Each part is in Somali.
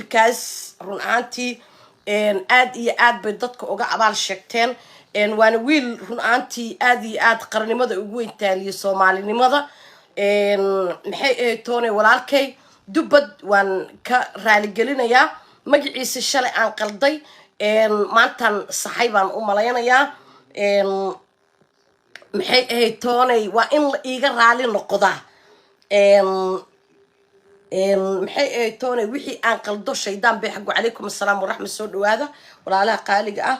Wiilkaas run ahaantii aad iyo aad bay dadka uga abaal sheegteen. Waana wiil run ahaantii aad iyo aad qarannimada ugu weyn taaliya Soomaalinimada. Maxay ahayd toone, walaalkay Dubbad waan ka raaligelinayaa magaciisa shalay aan qalday, maantaan saxay baan u malaynayaa. Maxay ahayd toonay, waa in la iiga raali noqdaa. Maxay ahayd toonay, wixii aan qaldo shaydaan bay xaggu. Calaykum assalaam waraxmat, soo dhawaada walaalaha qaaliga ah.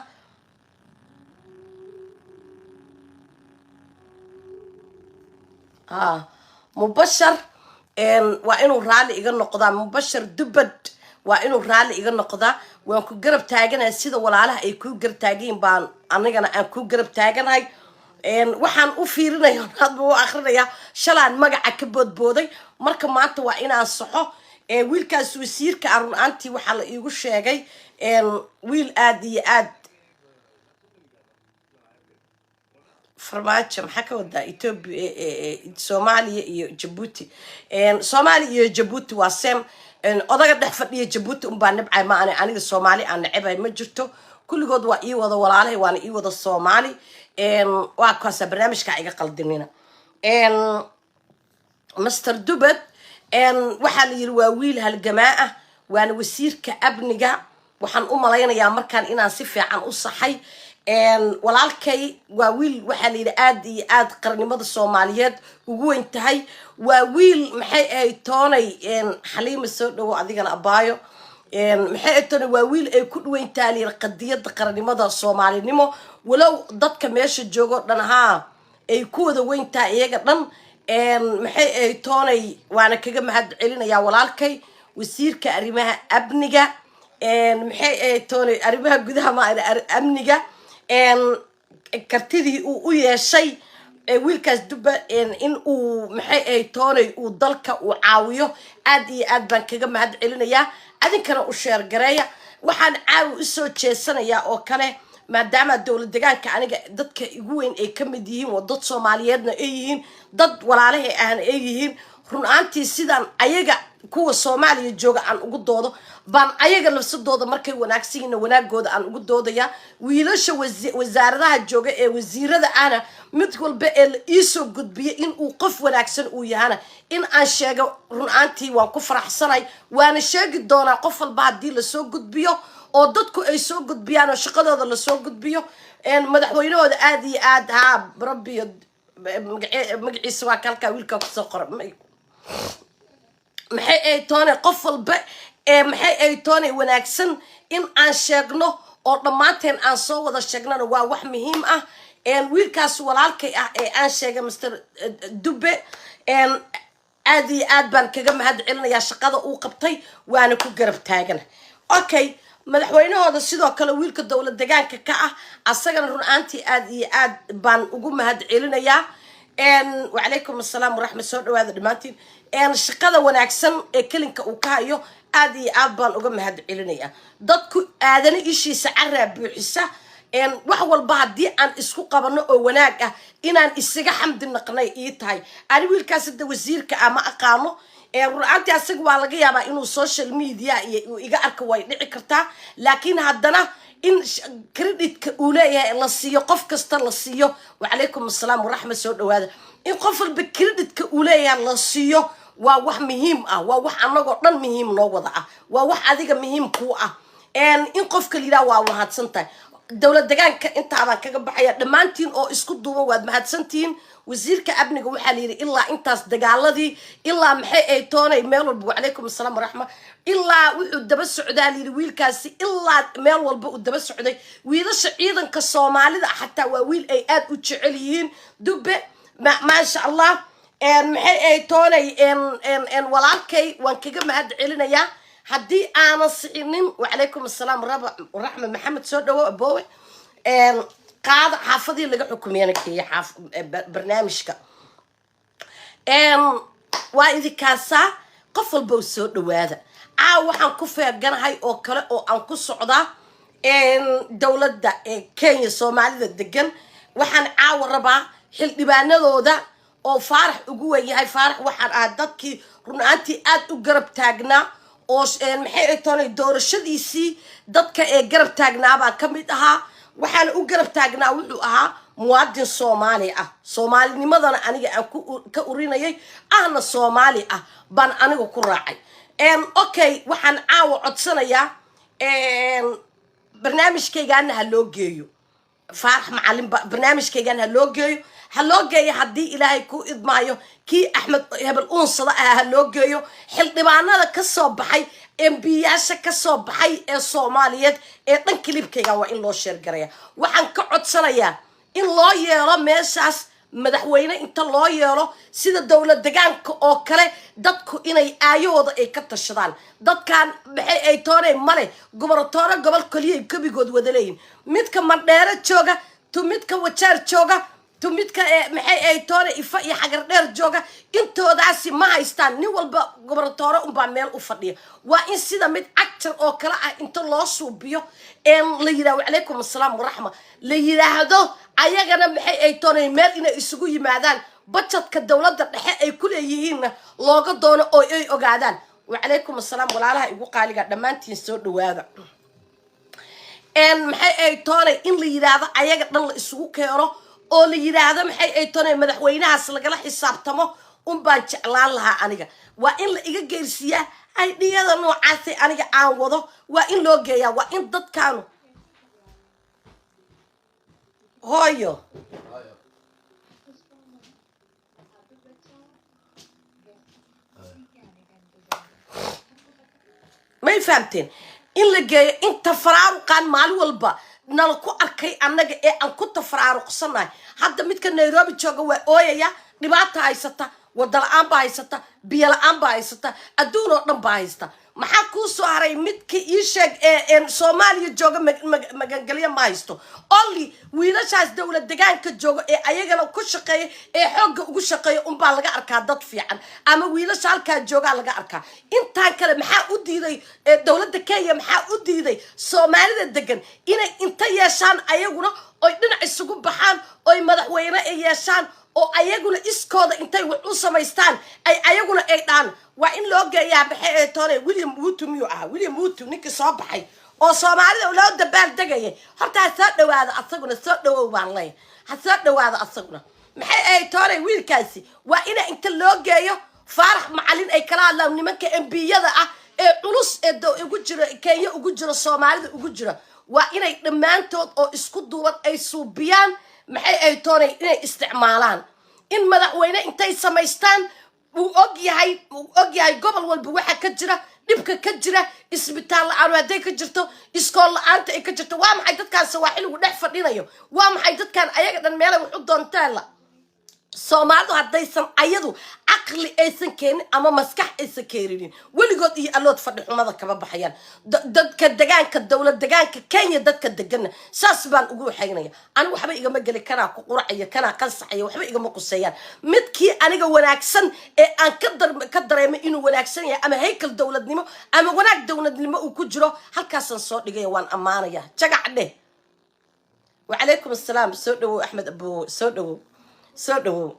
Ha Mubashar, waa inuu raalli iga noqdaa. Mubashar Dubbad waa inuu raalli iga noqdaa. Waan ku garab taaganahay sida walaalaha ay kuu garab taagayin baan anigana aan kuu garab taaganahay. Waxaan u fiirinaya, hadba u akrinaya, shalaan magaca ka boodbooday, marka maanta waa inaan saxo. Wiilkaas wasiirka ah run ahaantii waxaa la iigu sheegay wiil aad iyo aad. Farmaajo maxaa ka wadaa? Ethiopia, Soomaaliya iyo Jabuuti, Soomaaliya iyo Jabuuti waa same. Odaga dhex fadhiya Jabuuti unbaa nibcay, ma ani aniga Soomaali aan necebay ma jirto. Kulligood waa ii wada walaalahay, waana ii wada Soomaali. Waa kaasa barnaamijka iga qaldinina. Master Dubad waxaa la yidhi waa wiil halgamaa ah, waana wasiirka amniga. Waxaan u malaynayaa markaan inaan si fiican u saxay. Walaalkay waa wiil waxaa la yidhi aad iyo aad qarannimada Soomaaliyeed ugu weyn tahay. Waa wiil, maxay ahayd toonay, Xaliima soo dhawo adigana abaayo. Maxay ahayd toonay, waa wiil ay ku dhaweyn tahay la yidhi qadiyadda qarannimada Soomaalinimo, walow dadka meesha joogo dhan haa ay ku wada weyn tahay iyaga dhan. Maxay ahayd toonay, waana kaga mahad celinayaa walaalkay wasiirka arrimaha amniga. Maxay ahayd toonay, arrimaha gudaha ma amniga, kartidii uu u yeeshay wiilkaas Dubba in uu, maxay ahayd toonay, uu dalka uu caawiyo, aad iyo aad baan kaga mahad celinayaa. Adinkana u share gareeya. Waxaan caawi usoo jeesanayaa oo kale, maadaama dowlad degaanka aniga dadka igu weyn ay ka mid yihiin, oo dad Soomaaliyeedna ay yihiin, dad walaalahay ahna ay yihiin, run ahaantii sidaan ayaga kuwa Soomaaliya jooga aan ugu doodo baan ayaga lafsadooda markay wanaagsan yihiinna wanaagooda aan ugu doodayaa. Wiilasha wasaaradaha jooga ee wasiirada ahna, mid walba ee la iisoo gudbiyay in uu qof wanaagsan uu yahana in aan sheego, run ahaantii waan ku faraxsanay, waana sheegi doonaa qof walba haddii lasoo gudbiyo oo dadku ay soo gudbiyaan oo shaqadooda lasoo gudbiyo. Madaxweynahooda aad iyo aad haa rabbiyo magaciisa waa kalkaa wiilkaa kusoo qora. Maxay ay toonay, qof walba ee, maxay ay toonay, wanaagsan in aan sheegno oo dhammaanteen aan soo wada sheegnana waa wax muhiim ah. Wiilkaas walaalkay ah ee aan sheegay, Master Dubbe, aad iyo aad baan kaga mahad celinayaa shaqada uu qabtay, waana ku garab taagana. Okay, madaxweynahooda sidoo kale wiilka dowlad degaanka ka ah, asagana run ahaantii aad iyo aad baan ugu mahad celinayaa. Wacalaykum assalaam waraxmat, soo dhawaada dhammaantiin. Shaqada wanaagsan ee kelinka uu ka hayo aad iyo aad baan uga mahad celinayaa. Dadku aadana ishiisa caraa buuxisa. Wax walba haddii aan isku qabano oo wanaag ah inaan isaga xamdi naqnay ii tahay. Ani wiilkaas hadda wasiirka ah ma aqaano. Run-aantii asaga waa laga yaabaa inuu social media iyo uu iga arko, way dhici kartaa, laakiin haddana in creditka uu leeyahay la siiyo, qof kasta la siiyo. Wacalaykum assalaam waraxmat, soo dhawaada. In qof walba creditka uu leeyahay la siiyo waa wax muhiim ah, waa wax anagoo dhan muhiim noo wada ah, waa wax adiga muhiim kuu ah in qofka la yidhaha waa mahadsan tahay. Dowlad degaanka intaabaan kaga baxaya. Dhammaantiin oo isku duuban waad mahadsantihiin. Wasiirka amniga waxaa la yidhi ilaa intaas dagaaladii ilaa, maxay ay toonay, meel walba. Wacalaykum assalaam waraxma. Ilaa wuxuu daba socdaa layidhi wiilkaasi, ilaa meel walba uu daba socday wiilasha ciidanka Soomaalida xataa waa wiil ay aad u jecel yihiin Dubbe. Maasha Allah. Maxay ay toonay, walaalkay waan kaga mahad celinayaa haddii aanan sicinin. Wacalaykum assalaam waraxma. Maxamed soo dhawo aboowe. Qaada xaafadii laga xukumiyana geeya xaaf barnaamijka. Waa idinkaasaa, qof walba u soo dhawaada. Caaw waxaan ku feeganahay oo kale oo aan ku socdaa dowladda ee Kenya Soomaalida degan. Waxaan caawa rabaa xildhibaanadooda oo Faarax ugu wen yahay. Faarax waxaan ahaa dadkii run ahaantii aad u garab taagnaa. Oo maxay ay toonay, doorashadiisii dadka ee garab taagnaabaa ka mid ahaa. Waxaana u garab taagnaa wuxuu ahaa muwaadin Soomaali ah, Soomaalinimadana aniga aan ka urinayay, ahna Soomaali ah baan aniga ku raacay. Okay, waxaan caawa codsanayaa barnaamijkaygaana ha loo geeyo Faarax Macalin. Barnaamijkaygan ha loo geeyo, ha loo geeyo haddii Ilaahay ku idmaayo. Kii Axmed hebel uunsada ah ha loo geeyo. Xildhibaanada ka soo baxay, MP-yaasha ka soo baxay ee Soomaaliyeed ee dhan, clip-kaygan waa in loo share garaya. Waxaan ka codsanayaa in loo yeelo meeshaas madaxweyne, inta loo yeelo sida dowlad degaanka oo kale, dadku inay aayahooda ay ka tashadaan. Dadkan maxay ay toonay male gobernatoore, gobol koliyay gebigood wada leeyihin. Midka Mandheero jooga tu midka Wajeer jooga tu midka maxay ay toone Ifa iyo Xagar Dheer jooga, intoodaasi ma haystaan. Nin walba gobernatoore unbaa meel u fadhiya. Waa in sida mid cagjar oo kale ah inta loo suubiyo la yidhahdo, "Wacalaykum assalaam waraxma," la yidhaahdo. Ayagana maxay ay toonay meel inay isugu yimaadaan, budget-ka dowladda dhexe ay ku leeyihiinna looga doono oo ay ogaadaan. Wacalaykum assalaam, walaalaha igu qaaliga, dhammaantiin soo dhawaada. Maxay ay toonay in la yidhaahdo ayaga dhan la isugu keeno oo la yidhaahdo maxay ay toonay madaxweynahaas lagala xisaabtamo un baan jeclaan lahaa aniga. Waa in la iga geersiiyaa idea-yada noocaasay aniga aan wado. Waa in loo geeyaa, waa in dadkaanu hooyo. May fahamteen in la geeyo inta faraaruqaan maalin walba nala ku arkay annaga ee aan ku tafaraaruqsanahay? Hadda midka Nairobi jooga waa ooyaya, dhibaata haysata, wada la-aan baa haysata, biyo la-aan baa haysata, adduun oo dhan baa haysta. Maxaa kuu soo haray? Midka ii sheeg ee Soomaaliya jooga magangelyo ma haysto. Only wiilashaas dowlad degaanka jooga ee ayagana ku shaqeeya ee xoogga ugu shaqeeya unbaa laga arkaa dad fiican, ama wiilasha halkaa joogaa laga arkaa. Intaan kale maxaa u diiday dowladda Kenya? Maxaa u diiday Soomaalida degan inay inta yeeshaan ayaguna oy dhinac isugu baxaan, oy madaxweyne ay yeeshaan, oo ayaguna iskooda intay wax u samaystaan ay ayaguna ay dhaan? Waa in loo geeyaa maxay ay toone William Ruto miyuu ahaa? William Ruto ninkii soo baxay oo Soomaalida loo dabaal degayay, horta ha soo dhawaado asaguna. Soo dhawow baan leeyahay, ha soo dhawaado asaguna. Maxay ay toone wiilkaasi waa ina inta loo geeyo Faarax Macalin ay kala hadlaan nimanka MP-yada ah ee culus ee ugu jira Kenya, ugu jira Soomaalida ugu jira. Waa inay dhammaantood oo isku duuban ay suubiyaan maxay ay toonay inay isticmaalaan in madaxweyne intay samaystaan uu og yahay, uu og yahay gobol walba waxa ka jira, dhibka ka jira, isbitaal la-aan hadday ka jirto, iskool la-aanta ay ka jirto. Waa maxay dadkaan sawaaxiligu dhex fadhinayo? Waa maxay dadkaan ayaga dhan meelay wax u doontaan la? Soomaalidu haddaysan ayadu caqli aysan keenin ama maskax aysan keeninin, weligood iyo allood fadhi xumada kama baxayaan. Dadka degaanka, dowlad degaanka Kenya dadka deganna saas baan ugu waxaynaya. Anigu waxba igama geli kanaa ku quracaya, kanaa qansaxaya, waxba igama quseeyaan. Midkii aniga wanaagsan ee aan ka dareemay inuu wanaagsan yahay ama haykal dowladnimo ama wanaag dowladnimo uu ku jiro, halkaasaan soo dhigaya, waan ammaanaya. Jagac dheh. Wacalaykum assalaam, soo dhawow Axmed Abowo, soo dhawow, soo dhawow.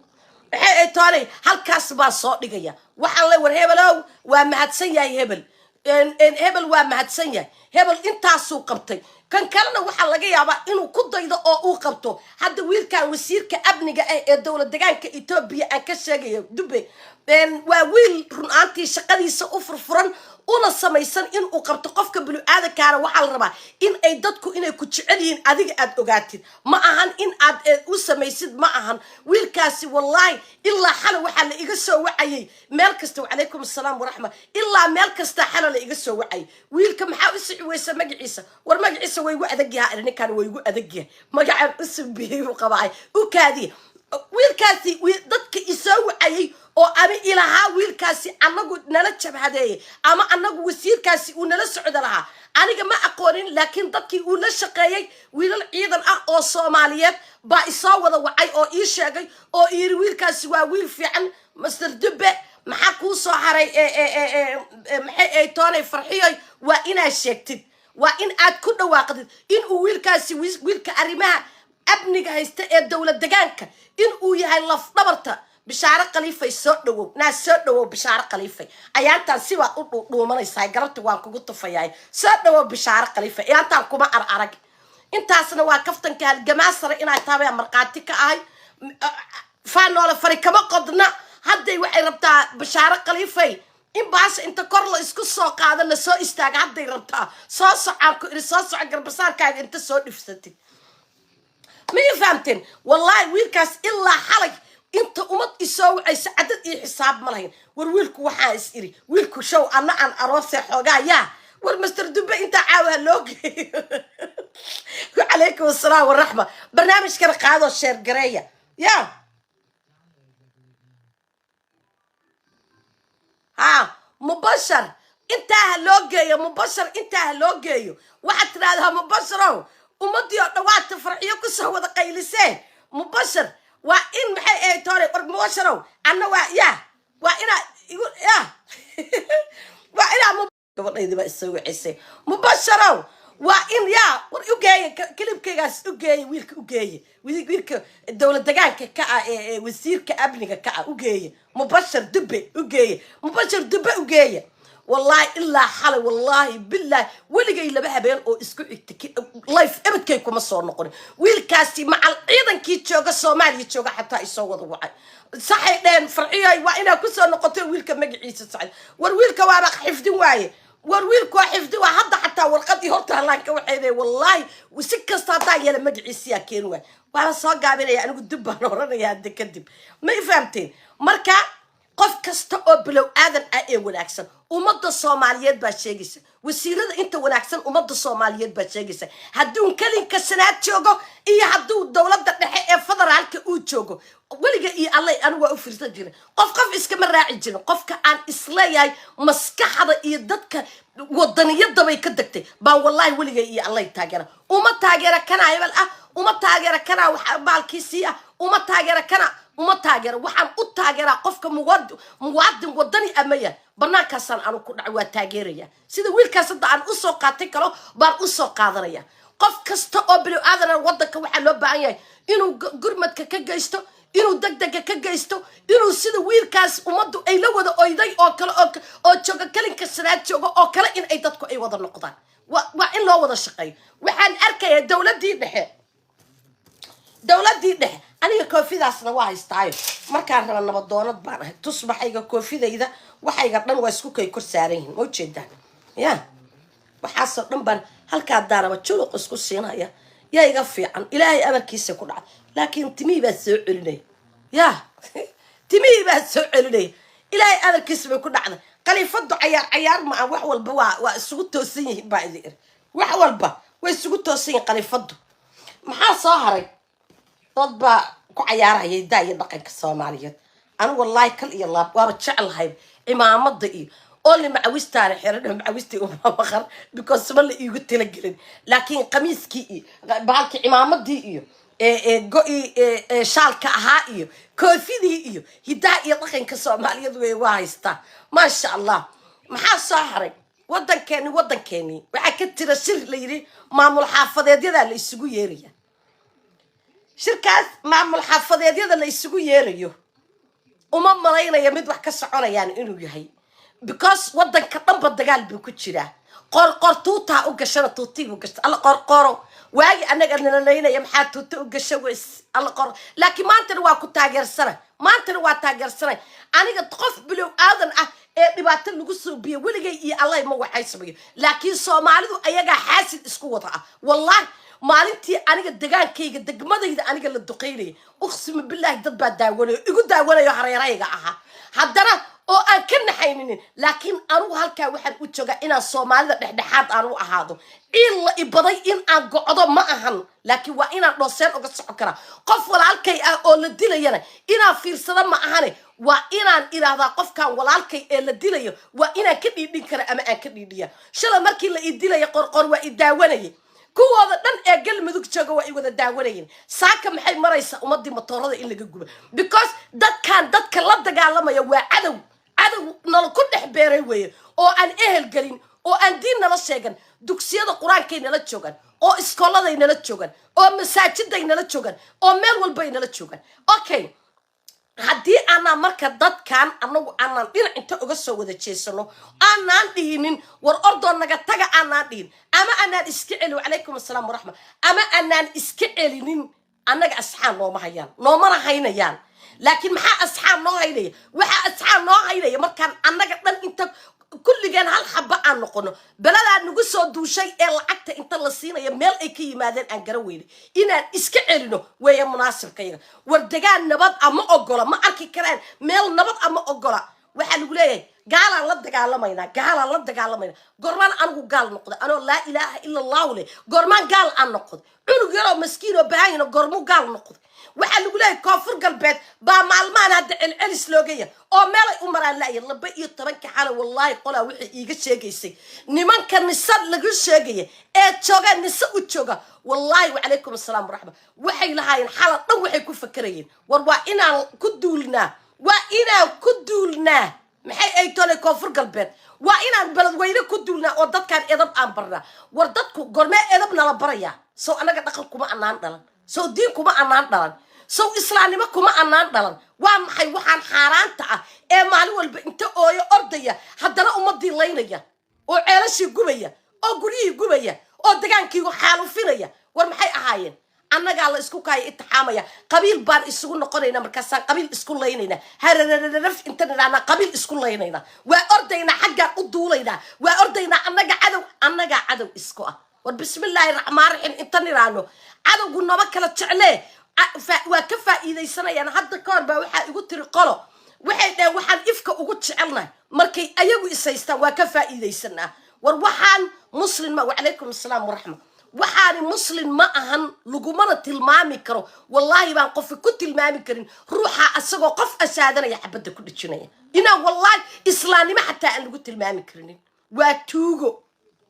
Maxay ay toonay halkaas baan soo dhigaya. Waxaan le, war hebelow waa mahadsan yahay, hebel hebel waa mahadsan yahay, hebel intaasuu qabtay. Kan kalena waxaa laga yaabaa inuu ku daydo oo uu qabto. Hadda wiilkan wasiirka amniga ah ee dowlad degaanka Etoobiya aan ka sheegayo, Dube, waa wiil run ahaantii shaqadiisa u furfuran una samaysan inuu qabto. Qofka bini-aadankaana waxaa la rabaa in ay dadku inay ku jecel yihiin adiga aad ogaatid. Ma ahan in aad u samaysid, ma ahan. Wiilkaasi wallaahi ilaa xala waxaa la iga soo wacayay meel kasta. Wacalaykum assalaam waraxma. Ilaa meel kasta xala la iga soo wacayay: "Wiilka maxaa u sixi weysa magaciisa?" War magaciisa way igu adag yahay, ninkan way igu adag yahay, magacaan u subiyey buu qabaay u kaadiya. Wiilkaasi dadka isoo wacayay oo ama ilahaa wiilkaasi anagu nala jabhadeeyey ama anagu wasiirkaasi uu nala socda lahaa, aniga ma aqoonin, laakiin dadkii uu la shaqeeyey, wiilal ciidan ah oo Soomaaliyeed baa isoo wada wacay oo ii sheegay oo yiri, "Wiilkaasi waa wiil fiican, Master Dube." Maxaa kuu soo haray? Maxay ay toonay Farxiyoy, waa inaad sheegtid, waa in aad ku dhawaaqdid inuu wiilkaasi wiilka arrimaha amniga haysta ee dowlad degaanka in uu yahay lafdhabarta. Bishaaro Khaliifay, soo dhawow. Naa soo dhawow, Bishaaro Khaliifay. Ayaantaan sibaa u dhuudhuumanaysaa, galabti waan kugu tufayaay. Soo dhawow, Bishaaro Khaliifay. Ayaantaan kuma ar arag. Intaasna waa kaftanka. Halgamaa sare inay tahay markhaati ka ahay. Faanoole fari kama qodna. Hadday waxay rabtaa Bishaaro Khaliifay in baasha inta kor la isku soo qaado, lasoo istaaga hadday rabtaa. Soo socaan ku iri, soo soco, garbasaarkaaga inta soo dhifsatid. Ma i fahamteen? Wallaahi wiilkaas ilaa xalay inta ummad isoo wacaysa cadad iyo xisaab ma lahayn. War wiilku, waxaa is iri wiilku show anna aan aroosee xoogaa yaa. War Master Dube intaa caawa loo geeyo. Calaykum assalaam waraxma. Barnaamijkana qaadoo share gareeya. Ya ha, Mubashar intaa ha loo geeyo. Mubashar intaa ha loo geeyo. Waxaad tidhahdaa, Mubasharow, ummadii oo dhawaata Farxiyo kusoo wada qaylisee. Mubashar waa in maxay ahayd hore? War Mubasharow, anna waa ya, waa inaa igu ya, waa inaa gabadhaydi baa isoo wacisay. Mubasharow, waa in yaa war ugeeya kilibkaygaas, ugeeya wiilka, ugeeya wiilka dowlad degaanka ka ah ee wasiirka amniga ka ah. Ugeeya Mubashar Dube, ugeeya Mubashar Dube, ugeeya. Wallaahi ilaa xalay, wallaahi bilaahi, weligay laba habeen oo isku xigta live ebadkay kuma soo noqonin. Wiilkaasi macal ciidankii jooga Soomaaliya jooga xataa isoo wada wacay. Saxay dheheen, Farciyoy, waa inaa kusoo noqoto. Wiilka magaciisa sacid. War wiilka waaba xifdin waaye. War wiilku waa xifdi waa. Hadda xataa warqadii horta halaanka waxayde. Wallaahi si kasta haddaan yeela magaciisiyaa keeni waay. Waana soo gaabinaya anigu, dib baan oranaya hadda kadib. Ma i fahamteen? Marka qof kasta oo bilow aadan ah ee wanaagsan ummadda Soomaaliyeed baa sheegaysa. Wasiirada inta wanaagsan ummadda Soomaaliyeed baa sheegaysa. Hadduu kelinka sanaad joogo iyo hadduu dowladda dhexe ee federaalka uu joogo, weliga iyo Allay anigu waa u fiirsan jirin. Qof qof iskama raaci jirin. Qofka aan isleeyahay maskaxda iyo dadka wadaniyada bay ka degtay baan wallaahi weliga iyo Allay taageera. Uma taageera kana hebel ah, uma taageera kana wax maalkiisii ah, uma taageera kana, uma taageera. Waxaan u taageeraa qofka muwaadin wadani amaya. Banaankaasaan anu ku dhacay, waa taageeraya. Sida wiilkaas hadda aan usoo qaatay kalo baan usoo qaadanaya. Qof kasta oo bilow aadana wadanka waxaa loo baahan yahay inuu gurmadka ka geysto, inuu degdega ka geysto, inuu sida wiilkaas ummaddu ay la wada oyday oo kale oo jooga kalinka sanaad jooga oo kale in ay dadku ay wada noqdaan. Waa in loo wada shaqeeyo. Waxaan arkayaa dowladdii dhexe, dowladdii dhexe. Aniga koofidaasna waa haystaayo. Markaan raba nabadoonad baan ahay. Tusbaxayga, koofidayda, waxayga dhan waa isku kay kor saaran yihiin. Ma ujeedaan? Ya, waxaasoo dhan baan halkaa daaraba juluq isku siinaya. Yaa iga fiican? Ilaahay amarkiisa ku dhacay, laakiin timihii baa soo celinaya. Ya, timihii baa soo celinaya. Ilaahay amarkiisa bay ku dhacday. Khaliifadu cayaar cayaar ma ah. Wax walba waa isugu toosan yihiin baa idin iri. Wax walba way isugu toosan yihiin khaliifadu. Maxaa soo haray? Dad baa ku cayaaraya daa iyo dhaqanka Soomaaliyeed. Anigu wallaahi kal iyo laab waaba jeclahay cimaamada iyo only macawistaana xiran. Macawistii uma maqan because ma la iigu talagelin, laakiin qamiiskii iyo bahalkii cimaamadii iyo go-ii shaalka ahaa iyo koofidii iyo hidaha iyo dhaqanka Soomaaliyeed wey waa haystaa, maasha Allah. Maxaa soo haray? Wadankeeni, wadankeeni waxaa ka jira shir la yidhi maamul xaafadeedyadaa la isugu yeeraya. Shirkaas maamul xaafadeedyada la isugu yeerayo uma malaynaya mid wax ka soconayaan inuu yahay, because wadanka dhanba dagaal buu ku jiraa. Qorqor tuutaa u gashana, tuutiibuu gashta. Alla Qorqoro, waagi annaga nalalaynaya maxaa tuuta u gasha weys? Alla qor, laakiin maantana waa ku taageersana, maantana waa taageersanay. Aniga qof bilow aadan ah ee dhibaato lagu soo biyo weligay iyo Allah ma waxay samayo, laakiin Soomaalidu ayagaa xaasid isku wada ah. Wallahi maalintii aniga degaankayga, degmadayda aniga la duqaynaya, uqsima bilaahi, dad baa daawanayo, igu daawanayo, hareerayga ahaa haddana oo aan ka naxayninin. Laakiin anugu halkaa waxaan u joogaa inaan Soomaalida dhexdhexaad aan u ahaado. Ciil la ibaday in aan gocdo ma ahan, laakiin waa inaan dhooseen uga socon karaa. Qof walaalkay ah oo la dilayana inaan fiirsado ma ahane, waa inaan idhaahdaa qofkan walaalkay ee la dilayo waa inaan ka dhiidhin kara ama aan ka dhiidhiya. Shalay markii la ii dilaya Qorqor waa i daawanayay. Kuwooda dhan ee Galmudug jooga waa ay wada daawanayeen. Saaka maxay maraysaa? Ummadii matoorada in laga guba, because dadkan dadka la dagaalamaya waa cadow, cadow nala ku dhex beeray weeye, oo aan ehel gelin oo aan diin nala sheegan. Dugsiyada Qur-aankay nala joogaan, oo iskooladay nala joogaan, oo masaajiday nala joogaan, oo meel walbay nala joogaan. Okay. Haddii aanaan marka dadkan anagu aanaan dhinac inta uga soo wada jeesano, aanaan dhihinin "War ordoo naga taga," aanaan dhihin ama aanaan iska celin, wacalaykum assalaam waraxma, ama aanaan iska celinin, annaga asxaan nooma hayaan, noomana haynayaan. Laakiin maxaa asxaan noo haynaya? Waxaa asxaan noo haynaya markaan annaga dhan inta kulligeen hal xaba aan noqono. Beladaa nagu soo duushay ee lacagta inta la siinayo meel ay ka yimaadeen aan garan weynay, inaan iska celino weeye munaasibkayaga. War degaan nabad a ma ogola, ma arki karaan meel nabad a ma ogola. Waxaa lagu leeyahay gaalaan la dagaalamaynaa, gaalaan la dagaalamaynaa. Goormaan anigu gaal noqday? Anoo laa ilaaha ila allahu leh, goormaan gaal aan noqday? Cunug yaroo maskiin oo baahanyino goormuu gaal noqday? Waxaa lagu leeyahay Koonfur Galbeed baa maalmahan hadda celcelis loogaya oo meelay u maraan la'ya. 12-ka xalay, wallaahi, qolaa waxay iiga sheegaysay nimanka Nisa lagu sheegaya ee jooga, Nise u jooga, wallaahi, wacalaykum assalaam waraxma, waxay lahaayeen xala dhan waxay ku fakerayeen, war waa inaan ku duulnaa, waa inaan ku duulnaa, maxay ay tole, Koonfur Galbeed, waa inaan Beledweyne ku duulnaa oo dadkaan edab aan barnaa. War dadku gormee edab nala barayaa? Sow annaga dhaqan kuma anaan dhalan? Sow diin kuma anaan dhalan? Sow islaamnimo kuma anaan dhalan? Waa maxay waxaan xaaraanta ah ee maalin walba inta ooyo ordaya, haddana ummadii laynaya oo ceelashii gubaya oo guryihii gubaya oo degaankii xaalufinaya? War maxay ahaayeen? Annagaa la isku kaaya itixaamaya. Qabiil baan isugu noqonayna, markaasaan qabiil isku laynayna. Hararararaf inta nidhahnaa qabiil isku laynayna, waa ordaynaa, xaggaan u duulaynaa, waa ordaynaa. Annaga cadow, annagaa cadow isku ah. War bismillaahi raxmaan raxiim inta nidhaahno, cadowgu nama kala jeclee, waa ka faa'iidaysanayaan. Hadda ka hor baa waxaa igu tiri qolo, waxay dhaheen waxaan ifka ugu jecelnahay markay ayagu is haystaan, waa ka faa'iidaysanaa. War waxaan muslin ma, wacalaykum assalaam waraxma, waxaani muslin ma ahan, lagumana tilmaami karo. Wallaahi baan qofi ku tilmaami karin ruuxa asagoo qof asaadanaya xabadda ku dhejinaya, inaan wallaahi islaamnimo xataa aan lagu tilmaami karinin. Waa tuugo,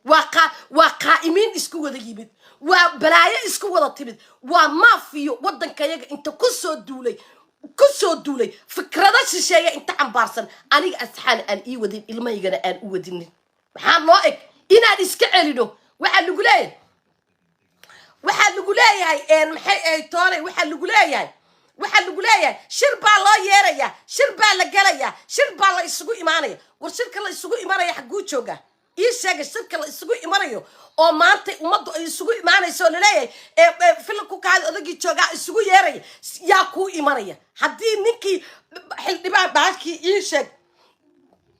waa qaa'imiin isku wada yimid, waa balaayo isku wada timid, waa maafiyo waddankayaga inta kusoo duulay, kusoo duulay fikrado shisheeya inta cambaarsan. Aniga asxaan aan ii wadin, ilmahaygana aan u wadinin. Maxaa noo eg? Inaan iska celino. Waxaa lagu leeyahay, waxaa lagu leeyahay, maxay ahayd toonay, waxaa lagu leeyahay shir baa loo yeerayaa, shir baa la gelayaa, shir baa la isugu imaanaya. War shirka la isugu imanaya xagguu joogaa? Ii sheega shirka la isugu imanayo oo maanta ummaddu ay isugu imaanayso oo laleeyahay filan ku kaadi odagii joogaa isugu yeeraya. Yaa kuu imanaya haddii ninkii xildhibaan bahalkii, ii sheeg,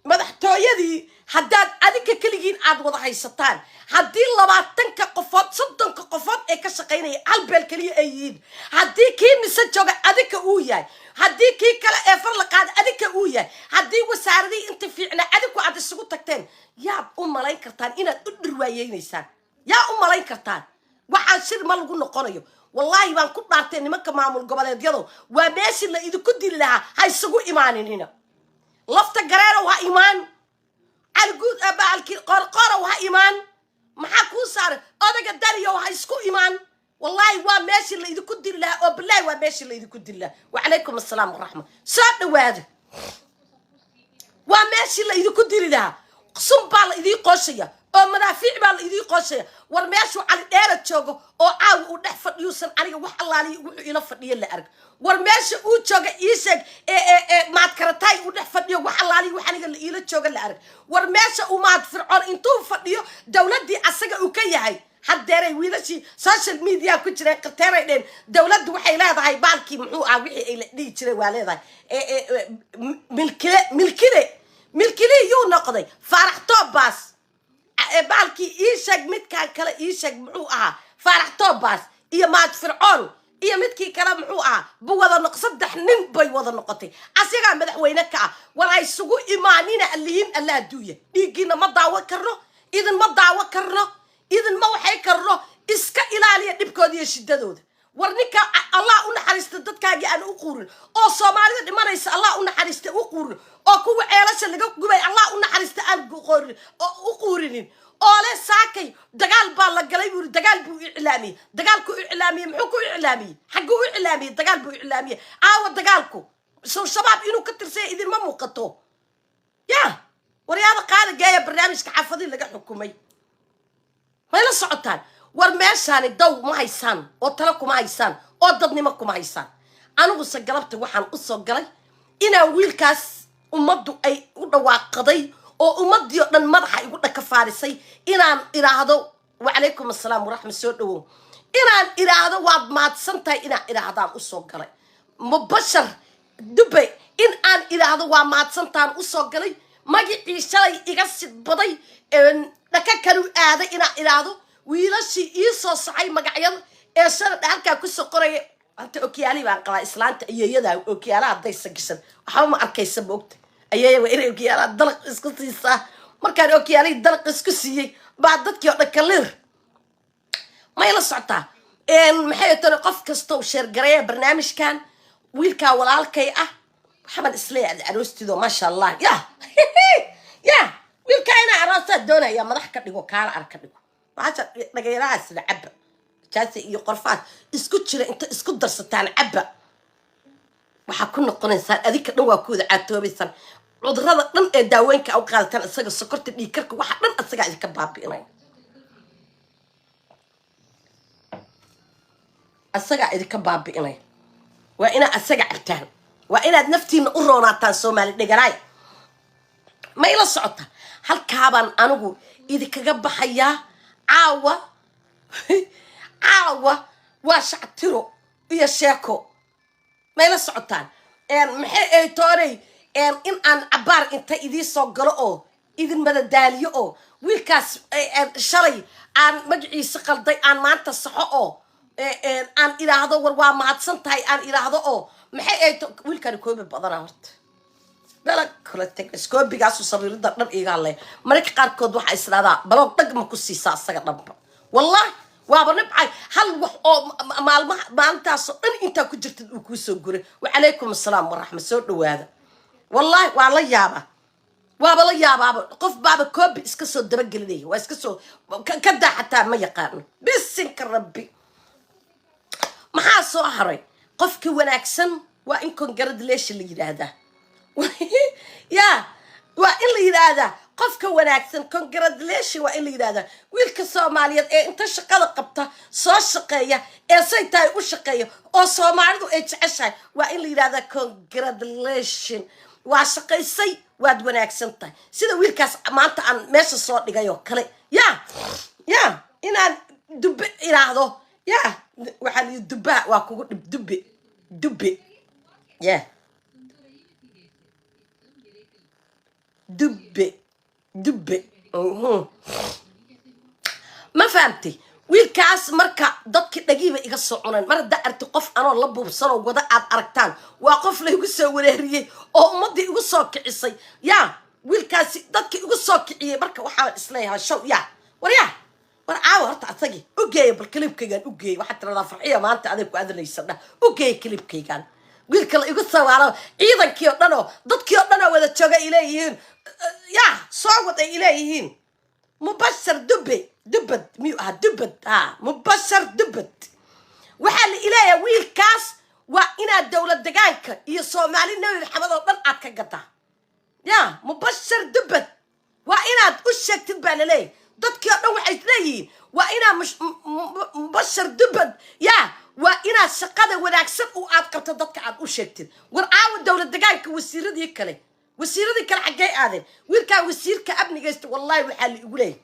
madaxtooyadii haddaad adinka keligiin aad wada haysataan, haddii 20-ka qofood, 30-ka qofood ee ka shaqaynaya hal beel keliya ay yihiin, haddii kii Mise jooga adinka uu yahay, haddii kii kale ee far la qaada adinka uu yahay, haddii wasaaradihii inta fiicnaa adinku aad isugu tagteen, yaad u malayn kartaan inaad u dhirwaayeynaysaan? Yaa u malayn kartaan? Waxaan shir ma lagu noqonayo. Wallaahi baan ku dhaartay, nimanka maamul goboleedyadu waa meeshii la idinku dili lahaa. Ha isugu imaaninina. Lafta Gareerow ha imaan, Caliguud baalki Qorqorow ha imaan, maxaa kuu saaray, odaga Daniyow ha isku imaan. Wallaahi waa meeshii la idinku dili lahaa, oo bilaahi waa meeshii la idinku dili lahaa. Wacalaykum assalaam waraxma, soo dhawaada. Waa meeshii la idinku dili lahaa. Sun baa la idiin qooshaya oo madaafiic baa la idiin qooshaya. War meeshuu Cali Dheera joogo oo caawa uu dhex fadhiyuusan aniga wax allaaliya wuxuu ila fadhiyo la arag. War meesha uu jooga ii sheeg ee Maadkarataay uu dhex fadhiyo, wax allaaliya wax aniga la iila jooga la arag. War meesha uu Maad Fircoon intuu fadhiyo dowladdii asaga uu ka yahay, haddeeray wiilashii social media ku jireen qateeray dheen dowladdu waxay leedahay baalkii muxuu ah, wixii ay la dhihi jireen waa leedahay milkile, milkile, milkilihii yuu noqday? Faarax Toobaas, baalkii ii sheeg, midkaan kale ii sheeg, muxuu ahaa? Faarax Toobaas iyo Maad Fircoon iyo midkii kale muxuu ahaa bu wada noq, saddex nin bay wada noqotay, asigaa madaxweyne ka ah. War ha isugu imaanina, allihiin alla adduunya. Dhiiggiina ma daawo karno, idin ma daawo karno, idin ma waxay karno. Iska ilaaliya dhibkooda iyo shidadooda. War ninka Allah u naxariista dadkaagii aan u quurin oo Soomaalida dhimanaysa Allah u naxariista u quurin, oo kuwa ceelasha laga gubay Allah u naxariista aan qorin oo u quurinin, oo le saakay dagaal baa la galay buuri, dagaal buu iclaamiyey. Dagaalku iclaamiyey, muxuu ku iclaamiyey? Xagguu u iclaamiyey? Dagaal buu iclaamiyey. Aawa dagaalku? Sow Shabaab inuu ka tirsanya idinma muuqato? Ya waryaada qaada geeya barnaamijka xaafadii laga xukumay, may la socotaan? War meeshaani daw ma haysaan oo talo kuma haysaan oo dadnimo kuma haysaan. Aniguse galabta waxaan u soo galay Inaan wiilkaas ummaddu ay u dhawaaqaday oo ummaddii oo dhan madaxa igu dhakafaarisay inaan idhaahdo wacalaykum assalaam waraxma, soo dhawow, inaan idhaahdo waad mahadsan tahay, inaan idhaahdaan usoo galay. Mubashar Dubay in aan idhaahdo waa mahadsantaan usoo galay. Magicii shalay iga sidbaday dhaka kalu aaday inaan idhaahdo. Wiilashii ii soo saxay magacyada ee shalay halkaa kusoo qoraya. Hanta okiyaalihii baan qabaa. Islaanta ayeeyada okiyaalaha haddaysa gashan waxba ma arkaysa, maogta? Ayeeya waa inay okiyaalaha dalaq isku siisaa. Markaan okiyaalihii dalaq isku siiyey baa dadkii oo dhan kalir may la socotaa. Maxay tani, qof kastoo share gareeya barnaamijkan wiilkaa walaalkay ah. Waxbaan isleeyahay aroostido, maasha Allah. Ya ya, wiilkaa inaa aroosaa doonaya, madax ka dhigo, kaala ar ka dhigo. Maasha dhagayarahaasna cabba jaasi iyo qorfaad isku jira inta isku darsataan cabba, waxaa ku noqonaysaan adinka dhan waa ku wada caatoobaysaan. Cudurada dhan ee daawooyinka u qaadataan isaga, sokorta, dhiigkarka, waxa dhan isagaa idinka baabi'inaya, isagaa idinka baabi'inaya. Waa inaad asaga cabtaan, waa inaad naftiina u roonaataan. Soomaali dhegalaay, ma ila socota? Halkaabaan anigu idinkaga baxayaa caawa. Caawa waa shactiro iyo sheeko, ma ila socotaan? Maxay ay toonay in aan cabaar inta idii soo galo oo idin madadaaliyo oo wiilkaas shalay aan magaciisa qalday aan maanta saxo oo aan idhaahdo war waa mahadsan tahay, aan idhaahdo oo maxay ay wiilkani koobi badanaa horta bela kula tag iskoobigaasu sariirada dhan iiga hadlaya. Mararka qaarkood waxaa isdhahdaa baloog dhag ma ku siisaa asaga dhanba. Wallahi waaba nibcay hal wax oo maalmaha maalintaasoo dhan intaa ku jirtid uu kuusoo guray. Wacalaykum assalaam waraxma, soo dhawaada. Wallahi waa la yaabaa, waaba la yaabaaba. Qof baaba koobi iska soo dabagelinaya, waa iska soo ka daa, xataa ma yaqaano. Bisinka rabbi, maxaa soo haray? Qofka wanaagsan waa in congratulation la yidhaahdaa. Ya, waa in la yidhaahdaa qofka wanaagsan congratulation, waa in la yidhahdaa. Wiilka Soomaaliyeed ee inta shaqada qabta, soo shaqeeya, ee say tahay u shaqeeya oo Soomaalidu ay jeceshahay, waa in la yidhahdaa congratulation, waa shaqaysay, waad wanaagsan tahay. Sida wiilkaas maanta aan meesha soo dhigay oo kale. Ya, inaan dube idhaahdo. Ya, waxaa la yidhi dubaha waa kugu dhib. Dube, dube, ya, dube, dube. Ma fahamtay? Wiilkaas marka dadki dhagiiba iga soo cuneen. Mar haddaa arti qof anoo la buubsanoo wada aad aragtaan, waa qof laygu soo wareeriyey oo ummaddii igu soo kicisay. Ya, wiilkaasi dadki igu soo kiciyey. Marka waxaan isleeyahay show ya, war ya, war caawa horta asagii u geeya. Bal clipkaygaan u geeyay, waxaad tiradaa Farxiya maanta aday ku adlaysa dhah. U geeya clipkaygaan wiilka la igu sawaalo, ciidankii oo dhan oo dadkii oo dhan oo wada jooga ay leeyihiin ya soo wad ay ileeyihiin. Mubashar Dube, Dubad miyuu ahaa? Dubad ha, Mubashar Dubad. Waxaa la ileeyahay wiilkaas waa inaad dowlad degaanka iyo Soomaali Nabi Maxamed oo dhan aad ka gadaa. Ya, Mubashar Dubad waa inaad u sheegtid baa laleeyahay. Dadkii oo dhan waxay leeyihiin waa inaad Mubashar Dubad, ya, waa inaad shaqada wanaagsan u aad qabto dadka aad u sheegtid. War caawa dowlad degaanka wasiiradii kale, wasiiradii kale xaggee aadeen? Wiilkaa wasiirka amnigaysta, wallahi waxaa la igu leeyahay,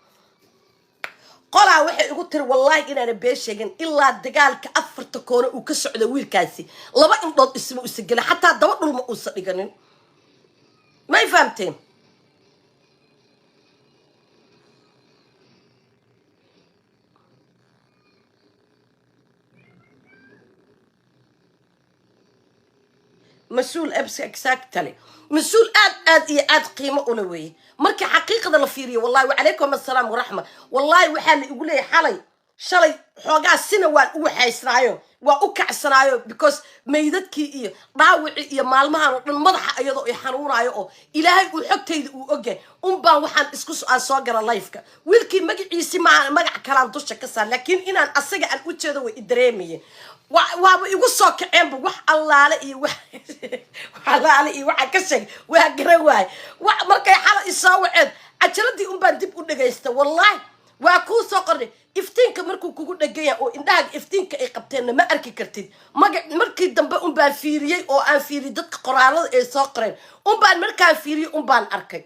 qolaa waxay igu tiri, wallahi inaana been sheegin, ilaa dagaalka afarta koone uu ka socdo wiilkaasi laba indhood isma usa gelin, xataa daba dhulma uusa dhiganin. May fahamteen? Mas-uul exactly, mas-uul aad aad iyo aad qiimo ula weeye marka xaqiiqada la fiiriyo. Wallahi wacalaykum assalaam waraxma. Wallahi waxaa la igu leeyahay xalay, shalay xoogaa sina waan u waxaysnaayo, waa u kacsanaayo, because maydadkii iyo dhaawicii iyo maalmahan oo dhan madaxa iyadoo i xanuunaayo oo Ilaahay uu xogtayda uu ogyahay unbaan waxaan isku aan soo gala lifeka. Wiilkii magaciisi maa, magac kalaan dusha ka saar, laakiin inaan asaga aan u jeedo way i dareemayeen. Waaba igu soo kaceenba. Wax allaale iyo wax allaale iyo waxaa ka sheegay waa garan waaye. Markay xala isoo waceen, cajaladii unbaan dib u dhagaysta. Wallahi waa kuu soo qornay. Iftiinka markuu kugu dheganya oo indhahaaga iftiinka ay qabteenna, ma arki kartid magac. Markii dambe unbaan fiiriyey oo aan fiiriyey dadka qoraalada ay soo qoreen unbaan, markaan fiiriyey unbaan arkay.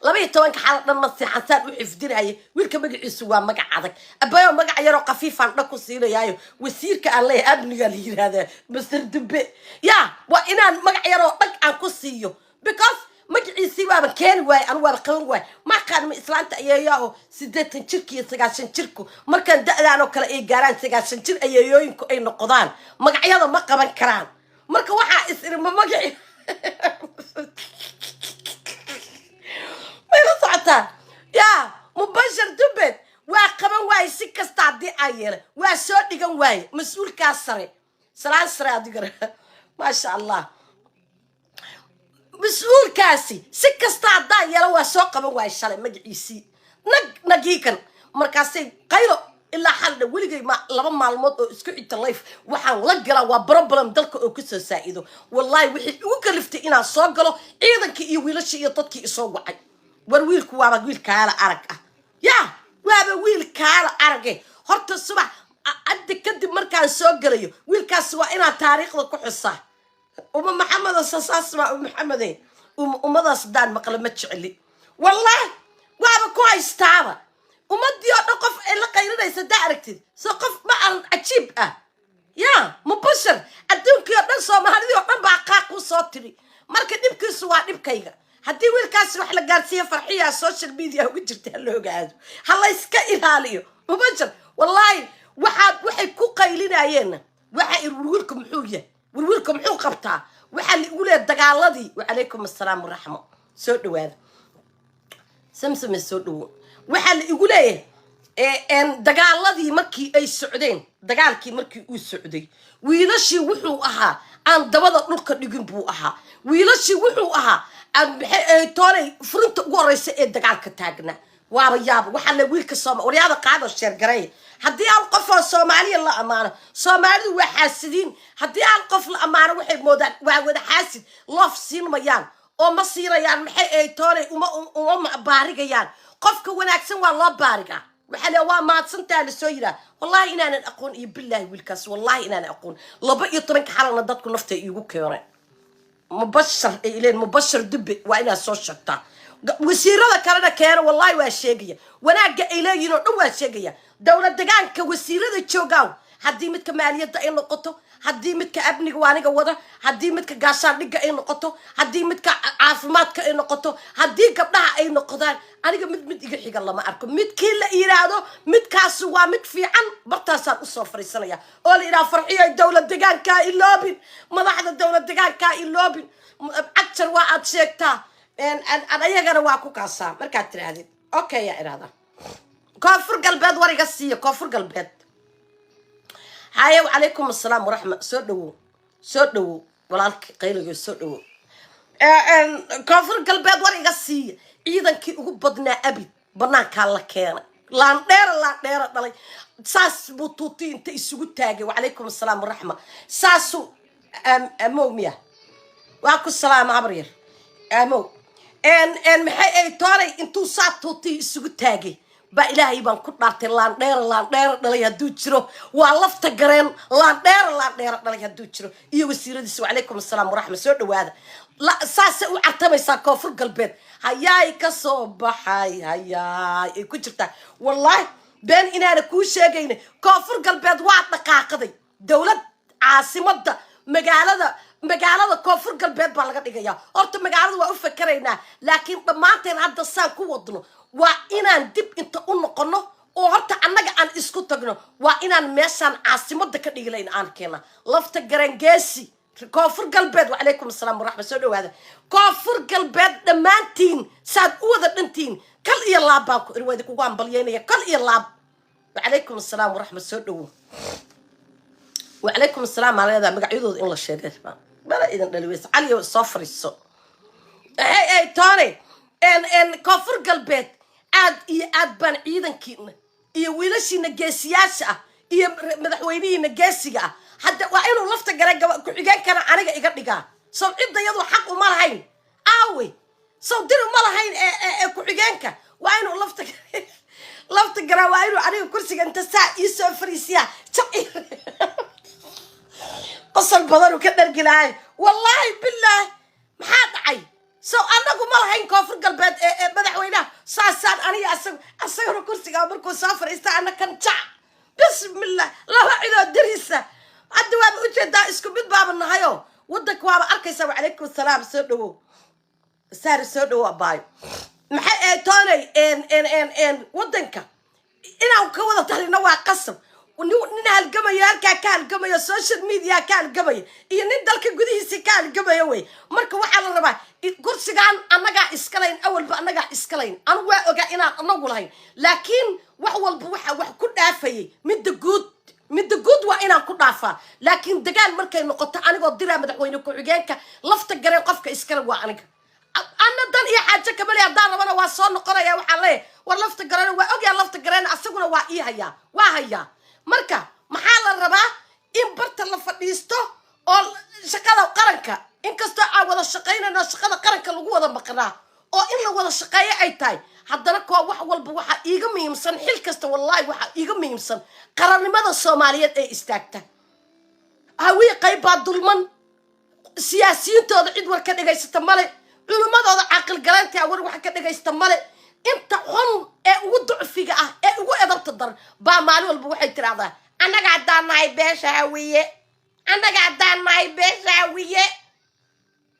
12-ka xala dhan ma seexan, saan u xifdinaya. Wiilka magaciisu waa magac adag, abayo. Magac yaroo khafiifaan dhan ku siinayaayo. Wasiirka aan leeyahay amniga la yiraahdaa Master Dube. Ya, waa inaan magac yaroo dhag aan ku siiyo, because magaciisii waaba keeni waaye, anu waaba qaban waaye. Maqaan ma islaanta ayeeyaaho 80 jirka iyo 90 jirku, markaan da-daan oo kale ay gaaraan, 90 jir ayeeyooyinku ay noqdaan, magacyada ma qaban karaan. Marka waxaa is iri, ma magaci may la socotaa? Ya, Mubashir Dubed waa qaban waaye. Si kasta haddii aan yeelay, waa soo dhigan waaye. Mas-uulkaas sare, salaan sare adigana, maasha Allah. Mas-uulkaasi si kasta haddaan yeelo, waa soo qaban waaye shalay magaciisii. Nag nagiikan markaasay qaylo ilaa xaldha. Weligay ma 2 maalmood oo isku xigta live waxaan la galaa waa problem dalka oo kusoo saa-ido. Wallahi wixii igu kaliftay inaan soo galo, ciidankii iyo wiilashii iyo dadkii isoo wacay. War wiilku waaba wiil kaala arag ah. Ya, waaba wiil kaala arage. Horta subax adda kadib markaan soo galayo, wiilkaasi waa inaan taariikhda ku xusaa. Uma Maxamedo, sasaas baa uma Maxamede. Ummadaas haddaan maqlo ma jecli, wallahi waaba ku haystaaba. Ummadii oo dhan qof ay la qaylinaysa haddaa aragtid, soo qof ma aran cajiib ah. Ya, Mubashir, adduunkii oo dhan, Soomaalidii oo dhan baa qaaq u soo tiri. Marka dhibkiisu waa dhibkayga. Haddii wiilkaasi wax la gaarsiiyo, Farxiyaa social media uga jirta, ha la ogaado, ha la yska ilaaliyo Mubashir. Wallaahi waxaad waxay ku qaylinayeenna, waxa iri, "Warwiilka muxuu yahay? Warwiilka muxuu qabtaa?" Waxaa la igu leeyahay dagaaladii. Wacalaykum assalaam waraxmo, soo dhawaada. Samsame, soo dhawo. Waxaa la igu leeyahay dagaaladii markii ay socdeen, dagaalkii markii uu socday, wiilashii wuxuu ahaa aan dabada dhulka dhigin buu ahaa. Wiilashii wuxuu ahaa aan maxay toonay furinta ugu horeysa ee dagaalka taagnaa. Waaba yaaba. Waxaa la wiilka sooma waryaada qaado share gareeya. Haddii hal qof oo Soomaaliya la ammaano, Soomaalidu waa xaasidiin. Haddii hal qof la ammaano, waxay moodaan waa wada xaasid. Loof siin mayaan oo ma siinayaan. Maxay ay toonay uma baarigayaan. Qofka wanaagsan waa loo baarigaa. Waxaa le waa mahadsantaa lasoo yiraa. Wallahi inaanan aqoon iyo bilaahi wiilkaas, wallahi inaanan aqoon. 12-ka xalana dadku nafta iigu keenay Mubashar ay ileen, Mubashar Dube waa inaad soo sheegtaa. Wasiirada kalena keena. Wallahi waa sheegaya, wanaagga ay leeyihiin oo dhan waa sheegaya. Dowlad degaanka wasiirada joogaaw, haddii midka maaliyadda ay noqoto, haddii midka amniga waa aniga wada, haddii midka gaashaandhigga ay noqoto, haddii midka caafimaadka ay noqoto, haddii gabdhaha ay noqdaan, aniga mid mid iga xiga lama arko. Midkii la yidhaahdo midkaasi waa mid fiican, bartaasaan usoo fariisanaya oo la yidhaha, "Farxiyo, dowlad degaankaa iloobin, madaxda dowlad degaankaa iloobin." Cagjar waa aad sheegtaa, ayagana waa ku kaasaa. Markaad tidhaahdid okay, yaa idhahdaa Koonfur Galbeed war iga siiya. Koonfur Galbeed haye. Wacalaykum assalaam waraxma, soo dhawow, soo dhawow walaalka qayligo, soo dhawow. Koonfur Galbeed war iga siiya. Ciidankii ugu badnaa abid banaankaa la keenay. Laandheera, laandheera dhalay, saas buu tuuti inta isugu taagay. Wacalaykum assalaam waraxma. Saasuu amow miya? Waa ku salaama, habar yar amow. Maxay ay toonay intuu saa tuuti isugu taagay baa, Ilaahay baan ku dhaartay, laandheera, laandheera dhalay hadduu jiro waa Lafta Gareen. Laandheera, laandheera dhalay hadduu jiro iyo wasiiradiisa. Wacalaykum assalaam waraxma, soo dhawaada. Saasay u cartamaysaa Koonfur Galbeed. Hayaay ka soo baxay, hayaay ay ku jirtaa. Wallaahi been inaana kuu sheegayna, Koonfur Galbeed waa dhaqaaqaday. Dowlad caasimada magaalada Koonfur Galbeed baa laga dhigayaa. Horta magaalada waa u fakeraynaa, laakiin dhammaanteen hadda saan ku wadno, waa inaan dib inta u noqono oo horta annaga aan isku tagno. Waa inaan meeshaan caasimada ka dhigi layn aan keena Lafta Garangeesi Koonfur Galbeed. Wacalaykum asalaam waraxma, soo dhawaada Koonfur Galbeed dhammaantiin, saad u wada dhantiin. Kal iyo laab baan ku iri, waa idinkugu hambalyeynaya kal iyo laab. Wacalaykum asalaam waraxma, soo dhawo. Wacalaykum asalaam. Aa leedaha magacyadooda in la sheegay bala idin dhaliweys. Caliyo, soo fariiso. Hey hey tony, n Koonfur Galbeed aad iyo aad baan ciidankiina iyo wiilashiina geesiyaasha ah iyo madaxweynihiina geesiga ah. Hadda waa inuu Lafta Gare ku-xigeenkana aniga iga dhigaa. Sow cidda iyadu xaq uma lahayn? Aawe, sow dir uma lahayn ee ku-xigeenka? Waa inuu Lafta Lafta Gareen waa inuu aniga kursiga inta saa ii soo fariisiyaa, jaq, qosol badanuu ka dhargilahay. Wallaahi bilaahi, maxaa dhacay? So anagu ma lahayn Koonfur Galbeed ee madaxweynaha. Saasaan aniga asaga, asagana kursigaa markuu soo fariista, ana kan jac, bismillah. Laba cidoo dariisa hadda waaba ujeedaa, isku mid baaba nahayo, wadanka waaba arkaysa. Wacalaykum asalaam, soo dhawow saari, soo dhawow abaayo. Maxay ahayd toonay n wadanka inaan ka wada talino waa qasab. Nin halgamayo, halkaa ka halgamayo, social media ka halgamaya, iyo nin dalka gudihiisa ka halgamaya wey. Marka waxaa la rabaa kursigaan annagaa iskalayn, awalba annagaa iskalayn. Anigu waa ogaa inaan anagu lahayn, laakiin wax walba waxa wax ku dhaafayay midda guud. Midda guud waa inaan ku dhaafaa, laakiin dagaal markay noqoto, anigoo diraa madaxweyne ku-xigeenka Lafta Gareen, qofka iskale waa aniga. Ana dan iyo xaajo kamale, haddaan rabana waa soo noqonaya. Waxaan leeyahay, war Lafta Gareen waa ogyaa, Lafta Gareen asaguna waa ii hayaa, waa hayaa. Marka maxaa la rabaa? In barta la fadhiisto oo shaqada qaranka, inkastoo aan wada shaqaynayno, shaqada qaranka lagu wada maqnaa oo in la wada shaqeeyo ay tahay, haddana koo wax walba waxaa iiga muhiimsan xil kasta. Wallahi waxaa iiga muhiimsan qarannimada Soomaaliyeed ee istaagta. Hawiye qayb baa dulman, siyaasiyiintooda cid war ka dhagaysata male, culimmadooda caaqilgalaynta war wax ka dhagaysta male. Inta xun ee ugu ducfiga ah ee ugu edabta daran baa maalin walba waxay tidhahdaa, "Annaga haddaan nahay beesha Hawiye, annaga haddaan nahay beesha Hawiye."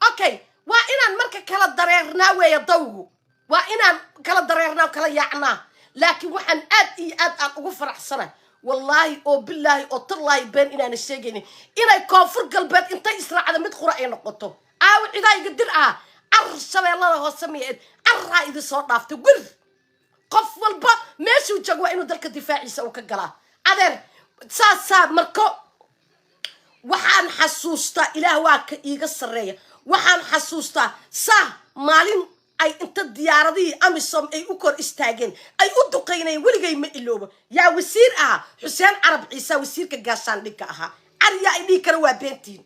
Okay, waa inaan marka kala dareernaa weeye dawgu, waa inaan kala dareernaa, kala yaacnaa. Laakiin waxaan aad iyo aad aan ugu faraxsanay, wallaahi oo bilaahi oo tallaahi, been inaana sheegaynin, inay Koonfur Galbeed intay israacda mid qura ay noqoto. Aawo cidaa iga dir ah, car Shabeellada Hoose miyaed, carraa idin soo dhaaftay wir. Qof walba meeshuu joogo waa inuu dalka difaaciisa uu ka galaa. Adeer, saasaa marko waxaan xasuustaa, Ilaah waa ka iiga sarreeya, waxaan xasuustaa saa maalin ay inta diyaaradihii AMISOM ay u kor istaageen, ay u duqaynayeen. Weligay ma iloobo. Yaa wasiir ahaa? Xuseen Carab Ciise, wasiirka gaashaandhigga ahaa. Car yaa i dhihi kara waa beentiin?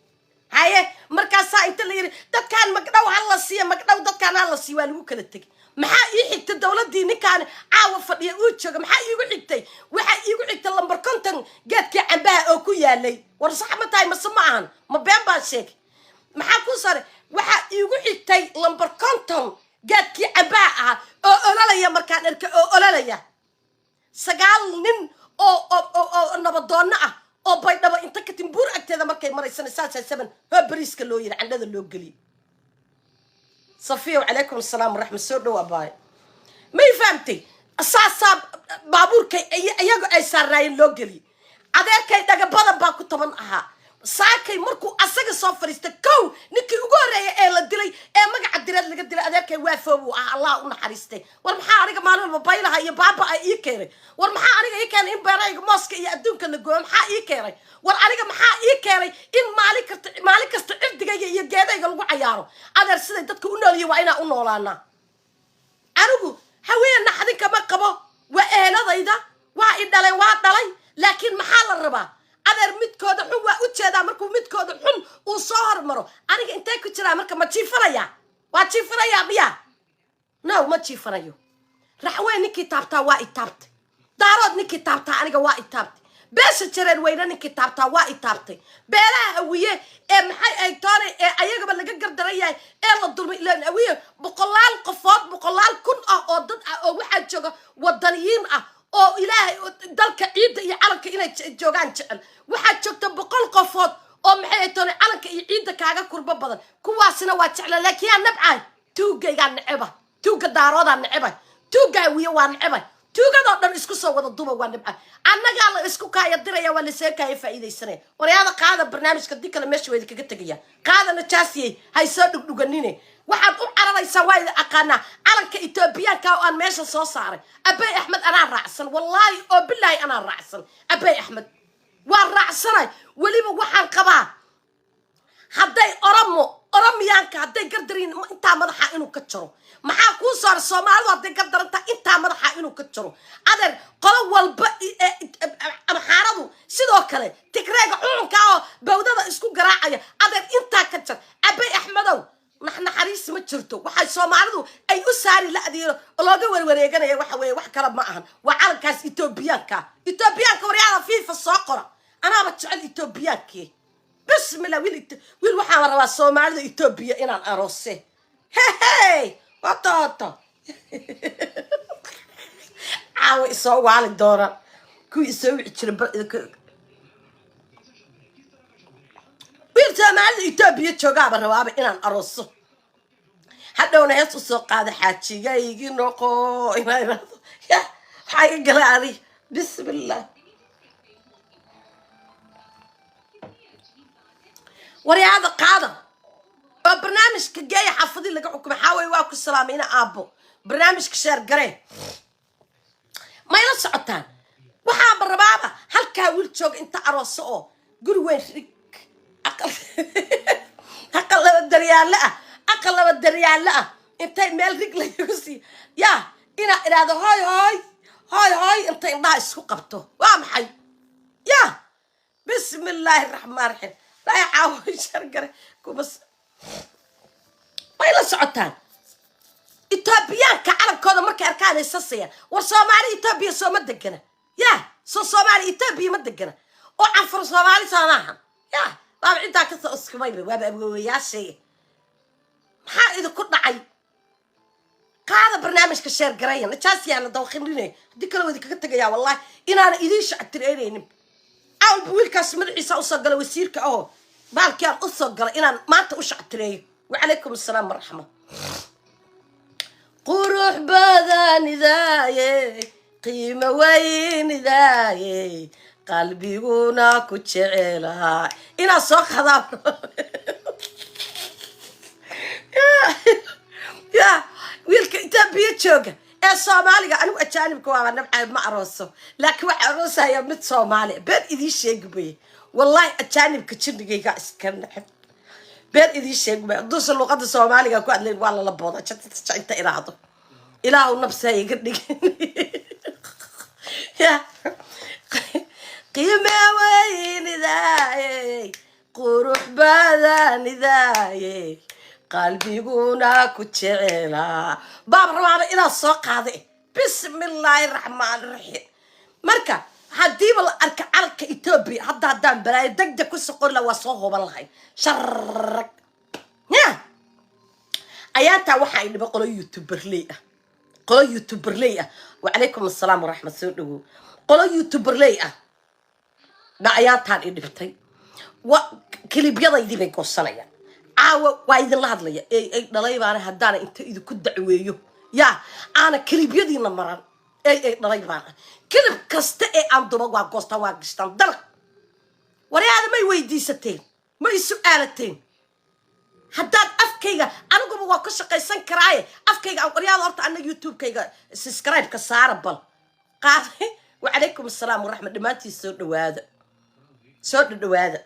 Haye, markaasaa inta la yidhi, dadkaan magdhow ha la siiya, magdhow dadkaan ha la siiya, waa lagu kala tegay. Maxaa ii xigtay? Dowladdii ninkaan caawa fadhiya uu jooga, maxaa iigu xigtay? Waxaa iigu xigtay lambar 50 geedkii cambaha oo ku yaalay. War sax ma tahay mase ma ahan? Ma been baan sheegay? Maxaa kuu saaray? Waxaa iigu xigtay lambar 50 geedkii cambaha ahaa oo ololaya. Markaan arkay oo ololaya, 9 nin oo nabadoonno ah oo Baydhabo inta ka timbuur agteeda markay maraysana saasaa seven hoo bariiska loo yiri, candhada loo geliyay. Safiya, wacalaykum asalaam waraxmat, soo dhow abaayo. May fahamtay? Saasaa baabuurkay iyagu ay saarnaayeen loo geliyay. Adeerkay dhaga badan baa ku taban ahaa. Saakay markuu asaga soo fadhiistay, kow ninkii ugu horreeya ee la dilay ee magaca direed laga dilay adeerkay Waafoo buu ah, Allah u naxariistay. War maxaa aniga maalin walba baylaha iyo baaba ay ii keenay? War maxaa aniga ii keenay in beerayga mooska iyo adduunka la gooyo? Maxaa ii keenay? War aniga maxaa ii keenay in maalin kasta, maalin kasta cirdigayga iyo geedayga lagu cayaaro? Adeer, siday dadka u noolyihin waa inaan u noolaanaa. Anigu haween naxdin kama qabo, waa eheladayda, waa i dhaleen, waa dhalay. Laakiin maxaa la rabaa, adeer? Midkooda xun waa u jeedaa. Markuu midkooda xun uu soo hormaro, aniga intee ku jiraa? Marka ma jiifanaya? Waa jiifanaya miya? No, ma jiifanayo. Raxweyn ninkii taabtaa waa i taabtay, Daarood ninkii taabtaa aniga waa i taabtay, beesha Jareer Weyne ninkii taabtaa waa i taabtay, beelaha Hawiye ee maxay ay toonay ee ayagaba laga gardaran yahay ee la dulmay. Ilaan Hawiye boqolaal qofood, boqolaal kun ah oo dad ah oo waxaa jooga wadaniyiin ah oo Ilaahay dalka, ciidda iyo calanka inay joogaan jecel. Waxaa joogta 100 qofood oo maxay ay toonay calanka iyo ciidda kaaga kurbo badan. Kuwaasina waa jecla, laakiin yaa nabcahay? Tuugaygaa neceba, tuugga Daaroodaa necebay, tuugga Hawiye waa necebay, tuugadoo dhan isku soo wada duba waa nibca. Annagaa la isku kaaya diraya, waa lasee kaaya faa'iidaysanaya. Waryaada, qaada barnaamijka, dii kale meesha waa idinkaga tegaya. Qaada najaasiyey, hay soo dhugdhuganine. Waxaad u cararaysaa waa idin aqaanaa. Calanka Etoobiyaanka oo aan meesha soo saaray, Abey Axmed anaa raacsan, wallaahi oo bilaahi anaa raacsan. Abey Axmed waa raacsanay. Weliba waxaan qabaa hadday Oromo, Oromiyaanka hadday gardarin, intaa madaxa inuu ka jaro. Maxaa kuu saaray? Soomaalidu hadday gardarantaa, intaa madaxa inuu ka jaro. Adeer, qolo walba, Amxaaradu sidoo kale, Tigreega cucunka oo bawdada isku garaacaya, adeer intaa ka jar. Abey Axmedow, naxariis ma jirto. Waxay Soomaalidu ay u saari la-diino oo looga warwareeganaya waxa weeye, wax kale ma ahan, waa calankaas Etoobiyaanka. Etoobiyaanka, waryaada, FIFA soo qora. Anaaba jecel Etoobiyaankii. Bismillah, wiil wiil waxaan rabaa Soomaalida Etoobiya inaan aroose. Hehey, hoto hoto, caawa isoo waali doonaan kuwii isoo wici jiray. Wiil Soomaalida Etoobiya joogaaba rabaaba inaan arooso, hadhowna hees usoo qaada, "Xaajigaygii noqo," inaa irahdo. Ya, maxaa iga gala ani? Bismillah, waryaada, qaada oo barnaamijka geeya xaafadii laga xukumay. Xaaway, waa ku salaamay ina aabbo. Barnaamijka share garee. Mayla socotaan? Waxaaba rabaaba halkaa wiil jooga inta arooso oo guri weyn rig, aqal, aqal laba daryaallo ah, aqal laba daryaallo ah intay meel rig lagagu siiyo, yaa inaa idhaahdo, "Hooy, hooy, hooy, hooy," intay indhaha isku qabto. Waa maxay? Ya, bismi illaahi raxmaan raxiim. Laa caawo, share gare kuma way la socotaan. Etoobiyaanka calankooda markay arkaan ay sasayaan. War, Soomaali Etoobiya sooma degana? Ya, soo Soomaali Etoobiya ma degana? Oo Canfur Soomaali soo maaha? Ya, waaba ciddaa kasoo uskumayba, waaba aboowayaashay. Maxaa idinku dhacay? Qaada barnaamijka, share garaya. Najaas yaana dawqinine, haddii kale waa idinkaga tegayaa. Wallahi inaana idiin shactireynaynin. Awalba wiilkaas madaxiisa usoo galay wasiirka aho, baalkiaan usoo galay inaan maanta u shactireeyo. Wacalaykum assalaam waraxma. Qurux badanidaaye, qiimo weynidaaye, qalbiguna ku jecelaa inaad soo qadaan. Ya, wiilka Etoobiya jooga ee Soomaaliga. Anigu ajaanibka waaba nabcay, ma arooso, laakiin waxa aroosaya mid Soomaali. Been idiin sheegi maye, wallahi ajaanibka jinigayga iska nacab. Been idiin sheegi maye, hadduusan luuqada Soomaaliga ku hadlayn waa lala booda jatataja inta iraahdo. Ilaahu nabsi ha iga dhigin. Ya, qiime weynidaaye, qurux badanidaaye, qalbiguna ku jecelaa, baab rabaaba inaad soo qaada. Bismi illaahi raxmaan raxiim. Marka haddiiba la arka calanka Etoobiya, hadda haddaan balaayo deg deg ku soqori laha, waa soo huban lahay sharag. Ya, ayaantaa waxa ay dhiba qolo youtuberley ah, qolo youtuberley ah. Wacalaykum assalaam waraxmat, soo dhawow. Qolo youtuberley ah ba ayaantaan i dhibtay. Wa kilibyadaydii bay goosanayaan. Caawa waa idinla hadlaya ey ay dhalay baana. Haddaana inta idinku dacweeyo, ya, aana kilibyadiina maran. Ey ay dhalay baana. Kilib kasta ee aan duba waa goostaan, waa gashtaan dalaq. Waryaada, may weydiisateen? Ma i su-aalateen? Haddaad afkayga, aniguba waa ku shaqaysan karaaye, afkayga aan. Waryaada, horta ana YouTube-kayga subscribe-ka saara bal qaad. Wacalaykum assalaam waraxmat. Dhammaantiin soo dhawaada, soo dhadhawaada.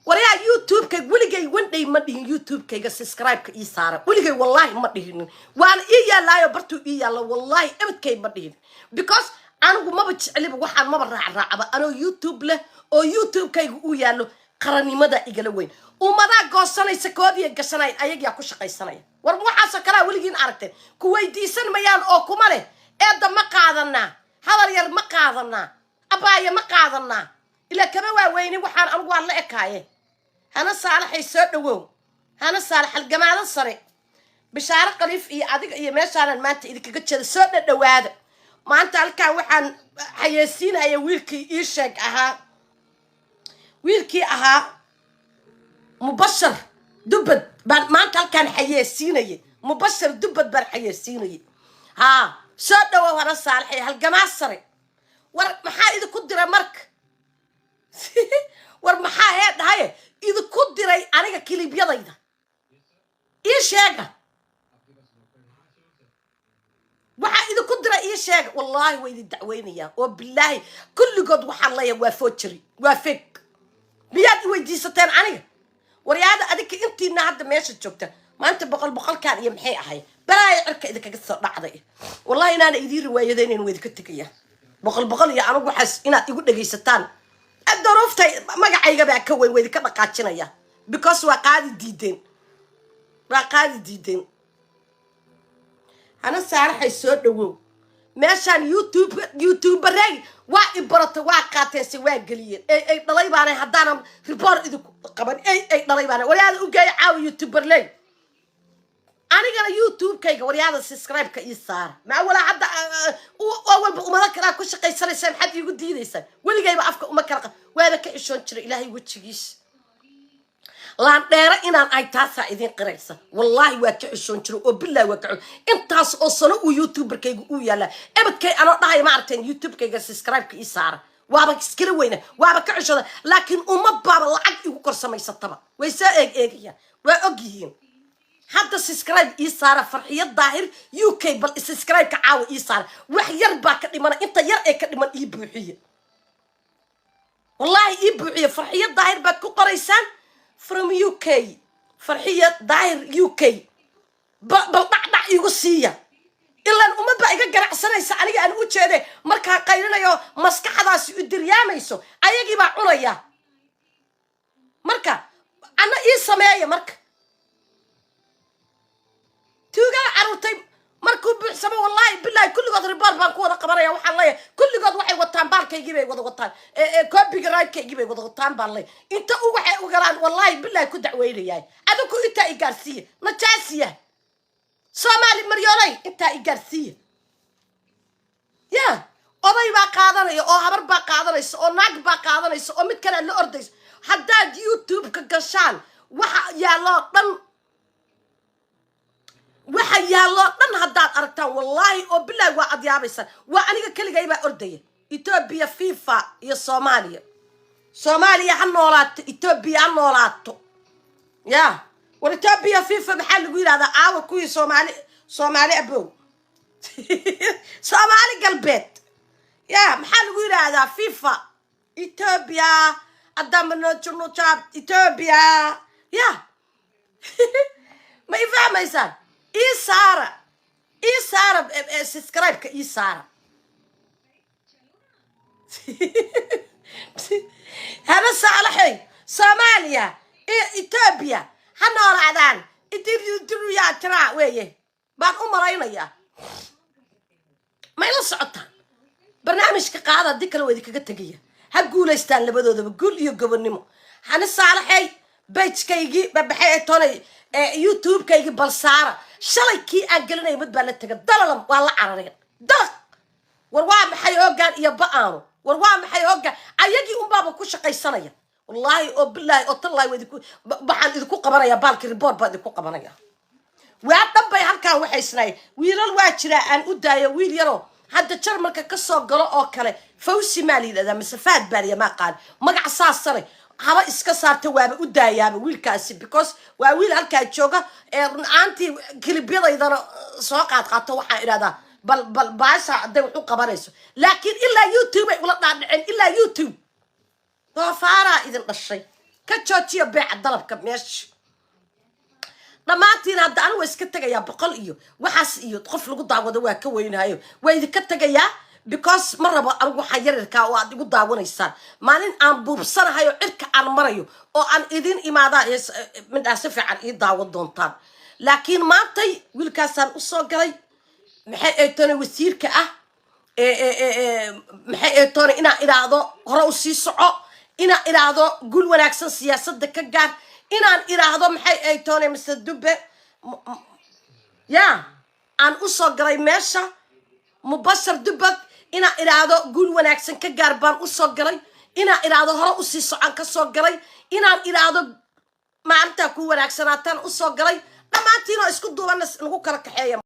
Waryaa, YouTube-kayga weligay one day ma dhihin "YouTube-kayga subscribe-ka ii saara." Weligay wallaahi ma dhihinin. Waana ii yaallaayo, bartuu ii yaalla. Wallaahi ebadkay ma dhihin, because anigu maba jecliba, waxaan maba raacraacaba. Anoo YouTube leh oo YouTube-kayga uu yaallo, qarannimada igala weyn. Ummadaa goosanaysa, koodiya gashanaya, ayagaa ku shaqaysanaya. War, waxaasoo kalea weligiin aragteen? Ku weydiisan mayaan oo kuma leh, "Eedda, ma qaadanaa? Hadal yar, ma qaadanaa? Abaaye, ma qaadanaa?" Ilaa kama waaweynin waxaan anigu waan la ekaaye. Hana Saalaxay, soo dhawow. Hana Saalax, halgamaado sare, Bishaaro Khaliif iyo adiga iyo meeshaanan maanta idinkaga jeeda. Soo dhadhawaada. Maanta halkaan waxaan xayeysiinaya wiilkii ii sheeg ahaa, wiilkii ahaa Mubashar Dubad baan maanta halkaan xayeysiinayay. Mubashar Dubad baan xayeysiinayay. Haa, soo dhawow, Hana Saalaxay, halgamaa sare. War, maxaa idinku diray marka? War, maxaa hee dhahaye idinku diray aniga kilibyadayda? Ii sheega waxaa idinku diray, ii sheega. Wallaahi waa idin dacweynayaa oo bilaahi. Kulligood waxaan leeyahay waa forgery, waa fake. Miyaad i weydiisateen aniga? Waryaada, adinka intiina hadda meesha joogta maanta boqol boqolkan iyo maxay ahay balaaya cirka idinkaga soo dhacday. Wallahi inaana idiin riwaayadaynayn, waa idinka tegaya. Boqol boqol iyo anigu waxaas inaad igu dhegaysataan, daruufta magacayga baa ka weyn. Waa idinka dhaqaajinaya because waa qaadi diideen. Waa qaadi diideen. Hana Saalaxay, soo dhawow. Meeshaan YouTube YouTuberey waa i barata, waa qaateen, se waa geliyeen. Ey ay dhalay baanay, haddaanan report idinku qaban. Ey ay dhalay baanay. Waryaada u geeya caawa YouTuberley. Anigana YouTube-kayga, waryaada, subscribe-ka ii saara. Maa walaa hadda oo walba umado kalaa ku shaqaysanaysaan. Maxaad iigu diidaysaan? Weligayba afka uma kala waaba ka xishoon jiray. Ilaahay wejigiisa, laandheere inaan ahay taasaa idiin qiraysa. Wallaahi waa ka xishoon jiray oo bilahi waa ka intaas oo sano uu YouTuberkayga uu yaallaa. Ebadkay anoo dhahaya, ma aragteen YouTube-kayga subscribe-ka ii saara? Waaba iskala weyna, waaba ka xishooda. Laakiin uma baaba lacag igu kor samaysataba, way soo eeg eegayaan, waa og yihiin. Hadda subscribe ii saara, Farxiyo Daahir UK. Bal subscribe-ka caawa ii saara. Wax yar baa ka dhimana, inta yar ee ka dhiman ii buuxiye, wallaahi ii buuxiye. Farxiyo Daahir baad ku qoraysaan from UK, Farxiyo Daahir UK. Bal dhacdhac iigu siiya. Ilaan ummad baa iga ganacsanaysa aniga aan u jeede. Markaa qaylinayo, maskaxdaasi u diryaamayso, ayagii baa cunaya. Marka ana ii sameeya. Marka tuugada caruurtay markuu buuxsamo, wallaahi bilahi kulligood report baan ku wada qabanaya. Waxaan leeyahay kulligood waxay wataan baalkaygii bay wada wataan, copyright-kaygii bay wada wataan baan leeyahay. Inta u waxay ogolaan, wallaahi bilahi ku dacweynayahay. Adiku intaa i gaarsiiya, najaasiya Soomaali maryooley, intaa i gaarsiiya. Ya oday baa qaadanaya, oo habar baa qaadanaysa, oo naag baa qaadanaysa, oo mid kale la ordayso. Haddaad YouTube-ka gashaan, waxa yaalloo dhan, waxa yaalloo dhan haddaad aragtaan, wallaahi oo bilaahi waa adyaabaysaan. Waa aniga keligay baa ordaya. Etoobiya FIFA iyo Soomaaliya. Soomaaliya ha noolaato, Etoobiya ha noolaato. Ya war, Etoobiya FIFA maxaa lagu yidhahdaa? Aawa kuwii Soomaali, Soomaali abow, Soomaali Galbeed? Ya maxaa lagu yidhaahdaa FIFA? Etoobiya adamanojunujaab Etoobiya. Ya ma i fahmaysaan? Ii saara, ii saara subscribe-ka ii saara. Haba Saalaxey, Soomaaliya iyo Etoobiya ha noolaadaan. Idiruyaa tiraa weeye baan u malaynayaa. Ma ila socotaan? Barnaamijka qaada, haddii kale waa idinkaga tegaya. Ha guulaystaan labadoodaba, guul iyo gobonnimo. Hani Saalaxey, page-kaygii babaxay ee tonay, YouTube-kaygii bal saara. Shalay kii aan gelinaya mid baa la tega, dalalam waa la carareen, dalaq. War waa maxay hoggaan iyo ba-aanu? War waa maxay hoggaan? Ayagii unbaaba ku shaqaysanaya. Wallaahi oo bilaahi oo tallahi waa idinku, waxaan idinku qabanaya baalki, report baa idinku qabanaya. Waa dhan bay halkaan waxaysnaay. Wiilal waa jiraa aan u daayo. Wiil yaroo hadda Jarmalka ka soo galo oo kale, Fawsi maa la yidhahdaa mise Faad baaliya, maa qaan magac saasale, haba iska saarta. Waaba u daayaaba wiilkaasi, because waa wiil halkaa jooga ee run-aantii kilibyadaydana soo qaad qaato. Waxaan idhahdaa bal baasha hadday wax u qabanayso. Laakiin ilaa YouTube ay ula dhaadhaceen, ilaa YouTube. Doofaaraa idin dhashay, ka joojiya beeca dalabka meesha dhammaantiin. Hadda anigu waa iska tegayaa. 100 iyo waxaas iyo qof lagu daawado waa ka weynahayo, waa idinka tegayaa, because ma rabo anigu waxaa yaryarkaa oo aad igu daawanaysaan. Maalin aan buubsanahay oo cirka aan marayo oo aan idin imaadaa, midhaa si fiican ii daawan doontaan. Laakiin maantay wiilkaasaan usoo galay, maxay ay toona wasiirka ah, maxay ay toona, inaan idhaahdo hore u sii soco, inaan idhaahdo guul wanaagsan siyaasadda ka gaar, inaan idhaahdo maxay ay toona Mr Dube. Ya aan usoo galay meesha Mubashar Dubad, inaan idhaahdo guul wanaagsan ka gaar baan usoo galay, inaan idhaahdo hore usii socon ka soo galay, inaan idhaahdo maalintaa ku wanaagsanaataan usoo galay. Dhammaantiinoo isku duubanna nagu kala kaxeeya.